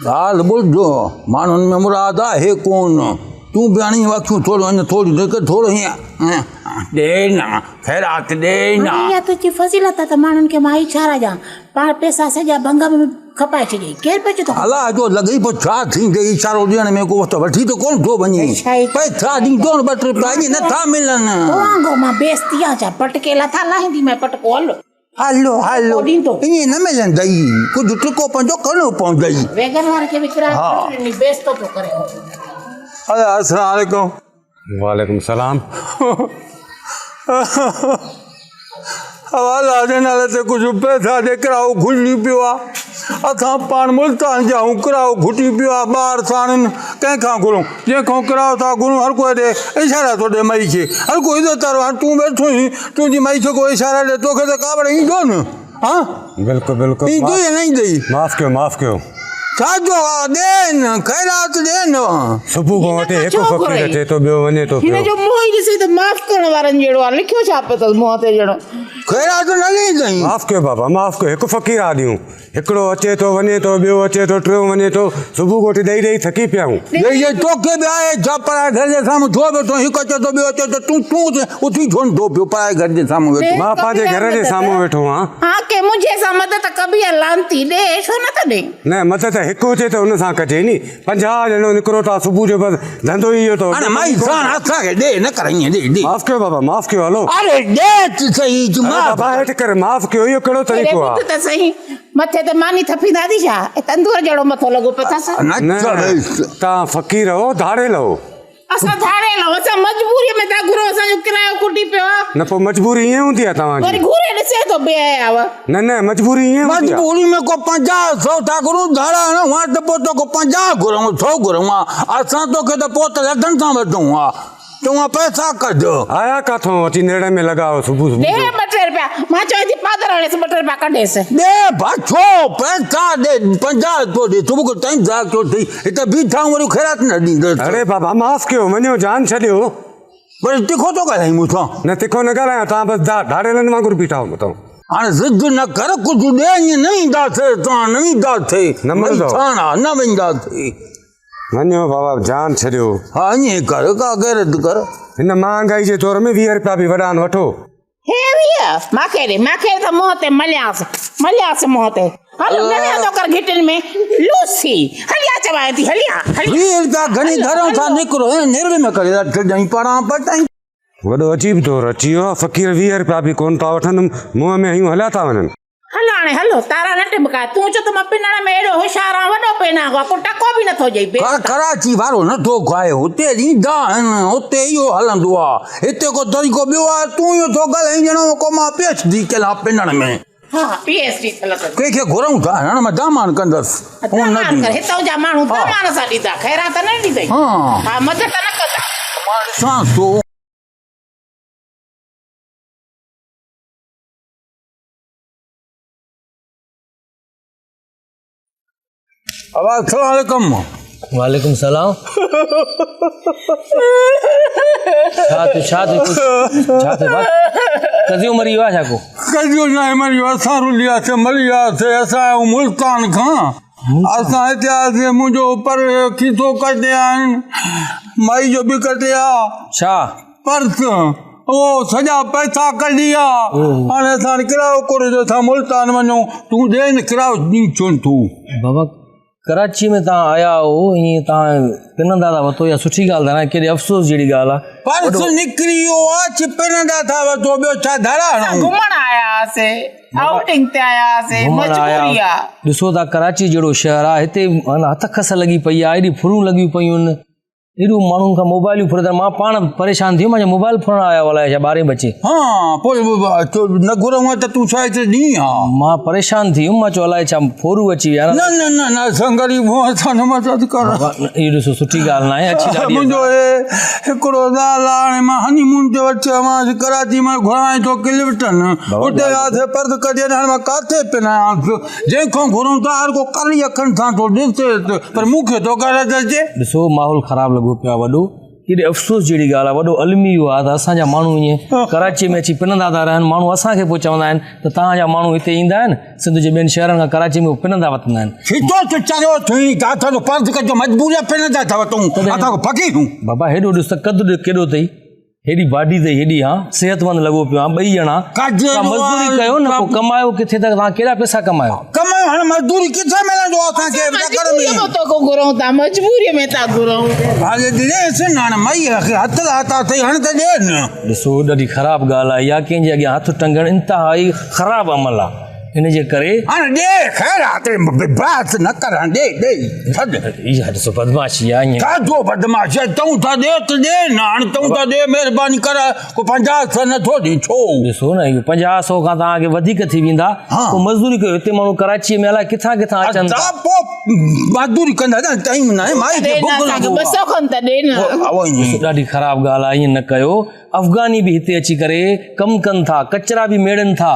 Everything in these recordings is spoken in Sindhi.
ڳالهه ٻڌ، ماڻهن ۾ مراد آهي ڪونه. تون به هاڻي اکيون ٿورو اڃا ٿوري دير ڪر، ٿورو هيئن ڏي نه، خيرات ڏي نه. هاڻي اها تنهنجي فضيلت آهي ته ماڻهن کي مان اشارا ڏيان. پاڻ پئسا سڄا ڀنگ ۾ کپائي ڇڏيئي. ڪير پيو چئي توکي؟ الله جو لڳئي پوء ڇا ٿيندئي؟ اشارو ڏيڻ ۾ ڪو وقت وٺي ته ڪونه ٿو وڃي. پئسا ڏيندو نه ٻه ٽي رپيا ائين نٿا ملن. تو وانگر مان بيعزتي آهيان ڇا؟ پٽڪي لٿا لاهيندي مين پٽڪو هل. هلو هلو ائين نه ملندئي ڪجهه ٽڪو پنهنجو ڪرڻو پوندئي. ويگن واري کي به ڪرايو گهٽ ڏني بيستو پيو ڪري. ادا السلام عليڪم. وعليڪم السلام. الله جي نالي تي ڪجهه پئسا ڏي ڪرايو گهٽجي پيو آ اسان پاڻ ملتان جا آهيون ڪرايو گهٽي پيو آ ٻار ساڻن ڪنهن کان گهرون جنهن کان ڪرايو ٿا گهرون هر ڪو هيڏي اشارا ٿو ڏي مئي کي هر ڪو عزت وارو هاڻ تون ويٺو آهين تنهنجي مائي کي ڪو اشارا ڏي توکي ته ڪاوڙ ايندو نه ها بلڪل بلڪل ايندو يا نه ايندئي معاف ڪيو معاف ڪيو ڇا جو ڏي نه خيرات ڏي نه صبح کان وٺي هڪ فقير اچي ٿو ٻيو وڃي ٿو هن جو منهن ئي ڏسي ته معاف ڪرڻ وارن جهڙو آ لکيو ڇا پيو اٿس منهن تي ڄڻ خيرات نه ڏيندئي معاف ڪيو بابا معاف ڪيو هڪ فقير آ ڏيون هڪڙو اچي ٿو وڃي ٿو ٻيو اچي ٿو ٽيون وڃي ٿو صبح کان وٺي ڏئي ڏئي ٿڪي پيا آهيون. ڏئي ڏئي توکي به آهي ڇا پرائي گهر جي سامهون ڇو ويٺو آهين هڪ اچي ٿو ٻيو اچي ٿو تون تون اٿي ڇو نه ٿو پيو پرائي گهر جي سامهون ويٺو مان پنهنجي گهر جي سامهون ويٺو آهيان. ها ڪي منهنجي سان مدد ڪبي آ لعنتي ڏي ڇو نه ٿو ڏئين. نه مدد هڪ هجي ته ان سان ڪجي ني 50 ڄڻو نڪرو ٿا صبح جو بس ڌنڌو ئي اهو اٿو. هاڻي مائي ساڻ اسان کي ڏي نه ڪر ائين ڏي ڏي. معاف ڪيو بابا معاف ڪيو هلو. اري ڏي ته سهي اري بابا هيٺ ڪر معاف ڪيو اهو ڪهڙو طريقو آ. ٻڌ ته سهي مٿي تي ماني ٿڦيندا ٿي ڇا اي تندور جهڙو مٿو لڳو پيو اٿس. نه توهان فقير هو ڌاڙيل هو. اسان ڌاڙيل آهيون اسان مجبوري ۾ ٿا گهرون اسان جو ڪرايو ڪٽي پيو آ. نه پوء مجبوري ائين هوندي آ توهان جي. وري گهوري ڏسي ٿو بي حيا و. نه نه مجبوري ائين هوندي آ. مجبوري ۾ ڪو 50 سو ٿا گهرون ڌاڙا هڻون ها ته پوء توکي 50 گهرون سو گهرون ها اسان توکي ته پوء ته لڌن سان وڌون ها تون اها پئسا ڪڍ. آيا ڪاٿون اچي نيڙي ۾ لڳا هو صبح صبح ڏي جو. ٻه ٽي رپيا مان چوان ٿي پادر هڻيس ٻه ٽي رپيا ڪڍيس. ڏي ڀا ڇو پئسا ڏي 50 ٿو ڏي صبح کان ٽائيم ضايع ٿو ٿئي هتي بيٺا آهيون وري خيرات نه ڏيندس. اڙي بابا معاف ڪيو وڃو جان ڇڏيو. وري تکو ٿو ڳالهائين مون سان. نه تکو نه ڳالهايان توهان بس ڌاڙيلن وانگر بيٺا آهيو متان. هاڻي ضد نه ڪر ڪجهه ڏي ائين نه وينداسين توهان نه وينداسين. نه مڙندؤ. ڇاڻا نه وينداسين. وڃو بابا جان ڇڏيو. ها ائين ڪر ڪا غيرت ڪر. هن مهانگائي جي دور ۾ 20 رپيا به وڏا آهن وٺو. هي 20 مان کي ڏي مان کي ته منهن تي مليانس مليانس منهن تي هل نه ويهندو ڪر گهٽين ۾ لوسي هليا چوانء ٿي هليا هليا. 20 رپيا گهڻي گهران ٿا نڪرو هن نرڙ ۾ ڪري رک ڇڏيائين پاڻان پٽائين. وڏو عجيب دور اچي ويو آهي فقير 20 رپيا به ڪونه ٿا وٺن منهن ۾ هنيون هليا ٿا وڃن. هل هاڻي هل، تارا نه ٽٻڪاء. تون چئه ته مان پنڻ ۾ ايڏو هوشيار آهيان، وڏو پينانگ آهيان، ڪو ٽڪو به نٿو ڏئي. بي ڪر ڪراچي وارو نٿو کائي، هتي ڏيندا آهن، هتي اهو هلندو آهي، هتي ڪو طريقو ٻيو آهي، تون اهو ٿو ڳالهائين ڄڻ ڪو مان پي ايڇ ڊي ڪيل آهيان پنڻ ۾. ها پي ايڇ ڊي ٿيل اٿس. ڪنهن کي گهرئون ٿا، هاڻ مان دامان ڪندس، هو نه دامان ڪر، ڏيندو. هتان جا ماڻهو دامان سان ڏيندا، خيرات نه ڏيندئي. ها مدد نه ڪندا. مان ڏسان ٿو. ابا السلام عليڪم. وعليڪم السلام. ڇا ٿيو ڇا ٿيو ڇا ٿيو بات قضيو مري ويو آ ڇا ڪو؟ قضيو ناهي مري ويو اسان رلي وياسي مري وياسي اسان آيا آهيون ملتان کان اسان هتي آياسي منهنجو پر کيسو ڪٽي آهن مائي جو به ڪٽي آ. ڇا؟ پرس اهو سڄا پئسا ڪڍي آ هاڻي اسان وٽ ڪرايو ڪونهي جو اسان ملتان وڃون تون ڏي نه ڪرايو ڏين ڇو نه ٿو. بابا ڪراچي ۾ تان آيا آهو ائين تان پنندا ٿا وتو اها سٺي ڳالهه ته ناهي ڪيڏي افسوس جهڙي ڳالهه آ. پرس نڪري ويو آ چي پنندا ٿا وتو ٻيو ڇا ڌڙا اسان هڻون. گهمڻ آيا هئاسي آئوٽنگ تي آيا هئاسي مجبوري آ. ڏسو ٿا ڪراچي جهڙو شهر آ هتي معنيٰ هٿ کس لڳي پئي آ ايڏي ڦرون لڳيون پيون آهن. ايڏو ماڻهن کان موبائلون ڦرندا مان پاڻ پريشان ٿي ويم مان چيو موبائل ڦرڻ آيا هو الائي ڇا ٻارهين بجي. ها پوء نه گهرون ها ته تون ڇا هتي ڏين ها. مان پريشان ٿي ويم مان چيو الائي ڇا ڦورو اچي ويا نه نه نه نه اسان غريب هون اسان نه مدد ڪر. بابا اهو ڏسو سٺي ڳالهه ناهي اڇي ڏاڍي منهنجو هي هڪڙو زال آ هاڻي مان هني مون تي وٺي آيو ڪراچي مان گهرائين ٿو ڪلفٽن اتي وياسي پرس ڪڍي هاڻي مان ڪاٿي پنايانس جنهن کان گهرون ٿا هر ڪو ڪري اکين سان ٿو ڏسي پر مون کي ٿو غيرت اچي. ڏسو ماحول خراب لڳو پيو آهي وڏو. ڪيڏي افسوس جهڙي ڳالهه آهي، وڏو الميو آهي ته اسان جا ماڻهو ائين ڪراچيء ۾ اچي پنندا ٿا رهن، ماڻهو اسان کي پوء چوندا آهن ته توهان جا ماڻهو هتي ايندا آهن، سنڌ جي ٻين شهرن کان ڪراچيء ۾ پنندا وتندا آهن. ڇتو ته چريو ٿئين، ڪاٿ جو پرڌ ڪجو مجبوريء پنندا ٿا وتون، اسان ڪو فقير هون. بابا هيڏو ڏس ته قد ڪيڏو اٿئي، هيڏي باڊي اٿئي، هيڏي ها صحتمند لڳو پيو آهين، ٻئي ڄڻا ڪا مزدوري ڪيو نه پوء ڪمايو ڪٿي ته توهان ڪيڏا پئسا ڪمايو. ڪمايو هاڻي مزدوري ڪٿي ملندو اسان کي تڪڙ ۾. مجبوريء ۾ توکان گهرون ٿا، مجبوريء ۾ ٿا گهرون. هاڻي ڏينس نه هاڻي مئي کي هٿ لاتا اٿئي هاڻي ته ڏي نه. ڏسو ڏاڍي خراب ڳالهه آهي اها ڪنهن جي اڳيان هٿ ٽنگڻ انتهائي خراب عمل آهي ان جي ڪري. هاڻي ڏي خير آ تي بحث نه ڪر هاڻي ڏي ڏي ڇڏ. اها ڏسو بدمعاشي آهي ائين. ڇا جو بدمعاشي آهي تون ٿا ڏي ته ڏي نه هاڻي تون ٿا ڏي مهرباني ڪر ڪو 50 سو نه ٿو ڏي ڇو. ڏسو نه اهو 50 سو کان توهان کي وڌيڪ ٿي ويندا پوء مزدوري ڪيو هتي ماڻهو ڪراچيء ۾ الائي ڪٿان ڪٿان اچن ٿا. ادا پوء مزدوري ڪندا نه ٽائيم نه آهي مائي کي بک لڳو 200 کن ته ڏي نه. ڏسو ڏاڍي خراب ڳالهه آهي ائين نه ڪيو افغاني به هتي اچي ڪري ڪم ڪن ٿا ڪچرا به ميڙن ٿا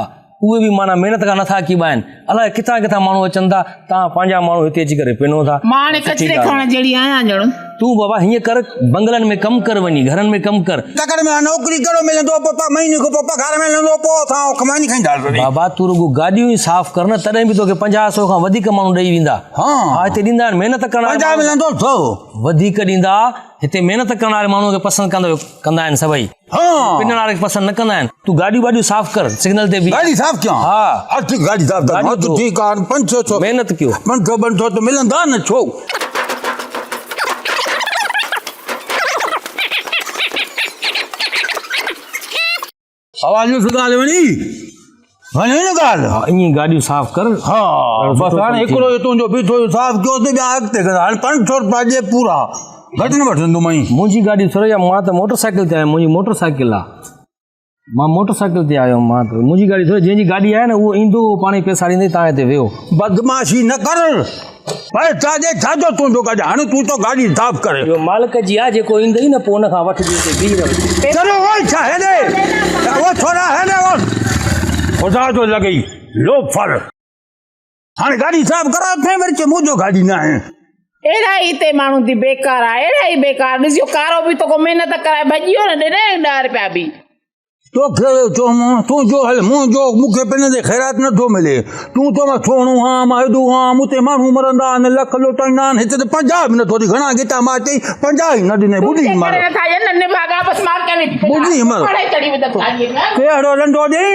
اهي به معنيٰ محنت کان نٿا ڪيٻائن الائي ڪٿان ڪٿان ماڻهو اچن ٿا توهان پنهنجا ماڻهو هتي اچي ڪري پنو ٿا. مان هاڻي ڪچري کڻڻ جهڙي آهيان ڄڻ. تون بابا هيئن ڪر بنگلن ۾ ڪم ڪر وڃي گهرن ۾ ڪم ڪر. تڪڙ ۾ نوڪري ڪهڙو ملندو پوء مهيني کان پوء پگهار ملندو پوء اسان ڪمائي کائينداسين. بابا تون رڳو گاڏيون ئي صاف ڪر نه تڏهن به توکي 50 سو کان وڌيڪ ماڻهو ڏئي ويندا. ها ها هتي ڏيندا آهن محنت ڪرڻ وارا 50 ملندو سو وڌيڪ ڏيندا هتي محنت ڪرڻ واري ماڻهو کي پسند ڪندا آهن سڀئي. ها پنڻ واري کي پسند نه ڪندا آهن. تون گاڏيون ٻاڏيون صاف ڪر سگنل تي بيهه. گاڏي صاف ڪيان؟ ها. ها ٺيڪ گاڏي صاف ڪر. ها ٺيڪ آ 500 سو محنت ڪيو. 500 500 ته ملندا نه ڇو؟ آواز نه ڳالهه وڻي وڻي نه ڳالهه. ها ائين گاڏيون صاف ڪر. ها بس هاڻي هڪڙو ئي تنهنجو بيٺو هيو صاف ڪيو ته ٻيا اڳتي ڪندا هاڻي 500 روپيا ڏي پورا گهٽ نه وٺندومئي. منهنجي گاڏي ٿوري آ مان ته موٽر سائيڪل تي آيو منهنجي موٽر سائيڪل آ مان موٽر سائيڪل تي آيو مان ته منهنجي گاڏي ٿوري جنهن جي گاڏي آهي نه اهو ايندو اهو پاڻ ئي پئسا ڏيندي تان هتي ويهو. بدمعاشي نه ڪر پئسا ڏي ڇا جو تنهنجو گاڏي هاڻي تون ٿو گاڏي صاف ڪري. اهو مالڪ جي آ جيڪو ايندئي نه پوء ان کان وٺجي اتي بيهي رهجي. چريو وڃ ڇا هيڏي او ڇورا هيڏي وڃ خدا جو لڳئي لوفر. هاڻي گاڏي صاف ڪراء اٿئي وري چئي منهنجو گاڏي ناهي. اهڙا ئي هتي ماڻهو ٿي بيڪار آ اهڙا ئي بيڪار ڏس اهو ڪارو به توکان محنت ڪرائي ڀڄي ويو نه ڏنئي 10 رپيا به. توکي چوم تنهنجو هل منهنجو مون کي پنندي خيرات نٿو ملي تون چو مان سهڻو هان مان هيڏو هان مون تي ماڻهو مرندا آهن لک لوٽائيندا آهن هتي ته 50 به نٿو ڏي گهڻا گيتا مان چئي 50 ئي نه ڏنئي ٻڌي مر ٻڌي مر ڪهڙو لنڊو ڏئي.